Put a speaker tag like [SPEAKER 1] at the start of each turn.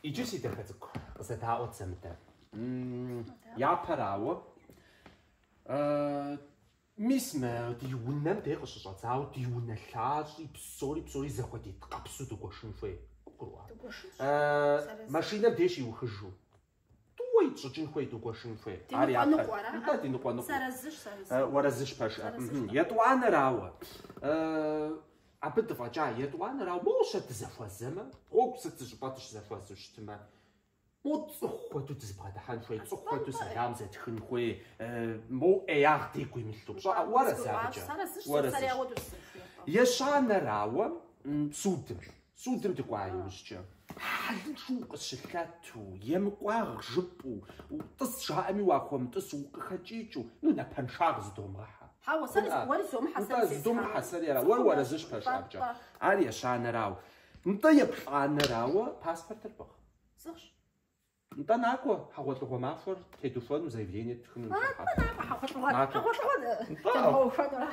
[SPEAKER 1] Иджы си дахэ цӏыкӏу, къызэдаӏуэт зэ мыдэ. Япэрауэ, мис мы ди унэм дей къыщыщӏэдзауэ ди унэ лъащӏи псори псори зэхуэдит къэпсу дыгуэшын хуей. Къыбгурыӏуа?
[SPEAKER 2] Дыгуэшынщ.
[SPEAKER 1] Машинэм дей щиухыжу. Тӏууэ итщӏыкӏын хуей, дыгуэшын хуей.
[SPEAKER 2] Ди
[SPEAKER 1] Ар япэр.
[SPEAKER 2] ныкъуэ-ныкъуэ, ара?
[SPEAKER 1] Нтӏэ, ди ныкъуэ-ныкъуэ.
[SPEAKER 2] Сарэзыщ, сарэзы.
[SPEAKER 1] Уарэзыщ, пэжӏэ.
[SPEAKER 2] Сарэзыщ.
[SPEAKER 1] Етӏуанэрауэ, абы дыфӏэкӏа, етӏуанэрауэ, моуэ щэ дызэхуэзэмэ, гъуэгу сыт зыщӏыпӏэ дыщызэхуэзэу щытмэ, мо цӏыху хуэдэу дызыбгъэдыхьэн хуей, цӏыху хуэдэу сэлам зэтхын хуей, моуэ ӏеягъ дигу имылъу. Пщӏэӏэ, уарэзы абыкӏэ?
[SPEAKER 2] Сарэзыщ,
[SPEAKER 1] Уарэзыщ.
[SPEAKER 2] сэри ауэдэу сызэрыхуейр.
[SPEAKER 1] Ещанэрауэ, судым. Судым дыкӏуа иужькӏэ, хьэлыншэу укъыщылъэту, емыкӏуагъ жыпӏэу, тӏыс жаӏэми уахуэмытӏысу, укъыхэкӏикӏыу, ну, напэншагъ зыдомыгъэхьэ.
[SPEAKER 2] Хьэуэ, сэри уэри зомыхьэ,
[SPEAKER 1] Нтӏэ,
[SPEAKER 2] сэри
[SPEAKER 1] зыдомыхьэ, сэри ара. Уэр уарэзыщ пэжӏэ абыкӏэ. Ар ещанэрауэ. Нтӏэ, еплӏанэрауэ, паспортыр пӏыгъ?
[SPEAKER 2] Сӏыгъщ.
[SPEAKER 1] Нтӏэ, накӏуэ, хьэгъуэлӏыгъуэ махуэр тедухуэну, заявление ттхыну
[SPEAKER 2] Нтӏэ,
[SPEAKER 1] нщӏыхьэ.
[SPEAKER 2] накӏуэ, хьэгъуэлӏыгъуэр.
[SPEAKER 1] Накӏуэ.
[SPEAKER 2] Хьэгъуэлӏыгъуэр
[SPEAKER 1] Нтӏэ.
[SPEAKER 2] тедгъэухуэнура?